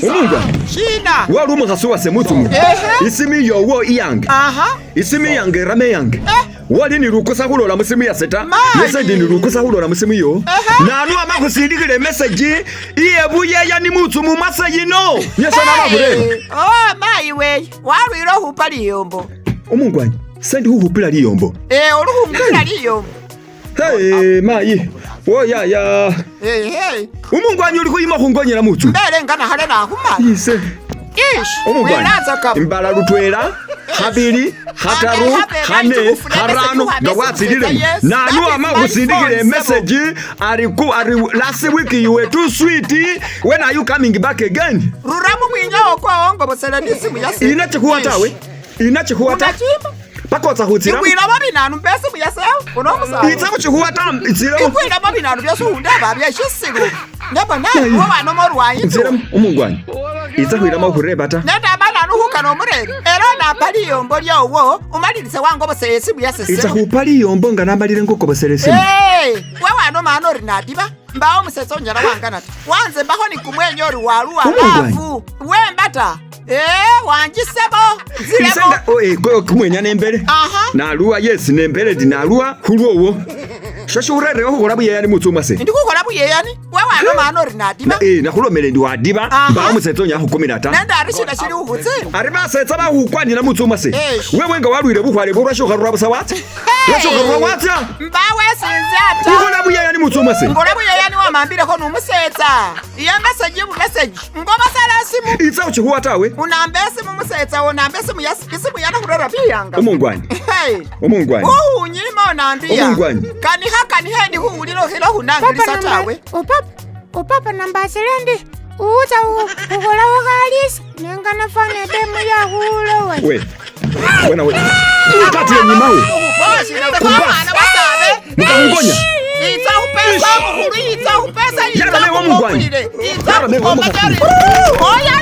Umungwa. Shina. Wali umukhasi wase mutsumu. Ehe. Isimu yowo iyange. Aha. Isimu yange irame yange. Eh. Wali ni lukusa khulola musimu yase ta. Mani. Yese ndi ni lukusa khulola musimu yo. Ehe. Nanu ama khusindikhila emessage iye buyeya ni mutsumu mwase yino. Yese naba khureba. Hey. Oh, mayi we. Walwile okhupa liyombo. Umungwanyi, sendi khukhupila liyombo. Eh, olukhumpila liyombo. Hey, mayi. Woyaya. Hey, hey. Umungwanyi uli khuyima khungonyela mutsu. Mbele ngana khale nakhumala. Ise. Ish. Umungwanyi. Wilatsaka. Imbala lutwela khabili khataru khane kharano nga watsililemo nanu ama khusindikile emessage ari ku ari last week you were too sweet when are you coming back again Rura mumwinyawo kwawo ngobosela nisimu yase. ina chikhuwa tawe ina chikhuwa ta Unachimba. pakotsa khutsiramo Ikwilamo binanu mbe esimu yasewo. Uno omusawo. itsa khuchikhuwa ta itsiremo Ikwilamo binanu byose undeba byeshisilu. Nebo nawe wowanoma orwanyi tu. itsiremo umungwanyi itsa khwilamo khureba ta Nendamba nanu khukana omurebe. Era onapa liyombo lyowo umalilise wangobosela esimu itsa yasesebo. khupa liyombo nga namalile ngukobosela esimu Hey, we wanoma ano ori nadiba mbawo omusetsa onyala wangana ta wanze mbakho nikumwenya ori waluwa Umungwanyi. lafu wemba ta ee wanjisebo nzilemo Isenga oh, eh, kumwenya nembele Aha. naluwa yes nembele ndi naluwa khulwowo shosho urerewo khukhola buyeyani mutsu mwase ndi khukhola buyeyani we wanoma ano ori nadiba Eh, nakhulomele ndi wadiba Aha. mbawo musetsa onya khukumila ta nende ari shina shili khukhutsi ari basetsa bakhukwanila mutsu mwase Eish. wewe nga walwile bukhwale bwo lwashokharura busa watsa lwashokharura watsa mbawo esinze ata ukhola buyeyani mutsu mwase ngola buyeyani wamambilekho numusetsa iyo meseji bumeseji ngobasala esimu itsa uchikhuwa tawe unamba esimu musetsa unamba esimu isimu yanakhurera biyanga umungwanyi Hey. umungwanyi uhunyima onambiya Umungwanyi. kanikha kanikha endi khuwulila ukhila khunangilisa Papa tawe namba upapa upapa nambasile ndi uwutsa khukholawo khalisa nenga nafana ebemu yakhulowe we wena we ukati yenyimawe mwana wasabe Mukamungonya. itsa khupesa mukhulu itsa khupesa Yala mewa mungwanyi. itsa Yala mewa khukomba mukhulu. oya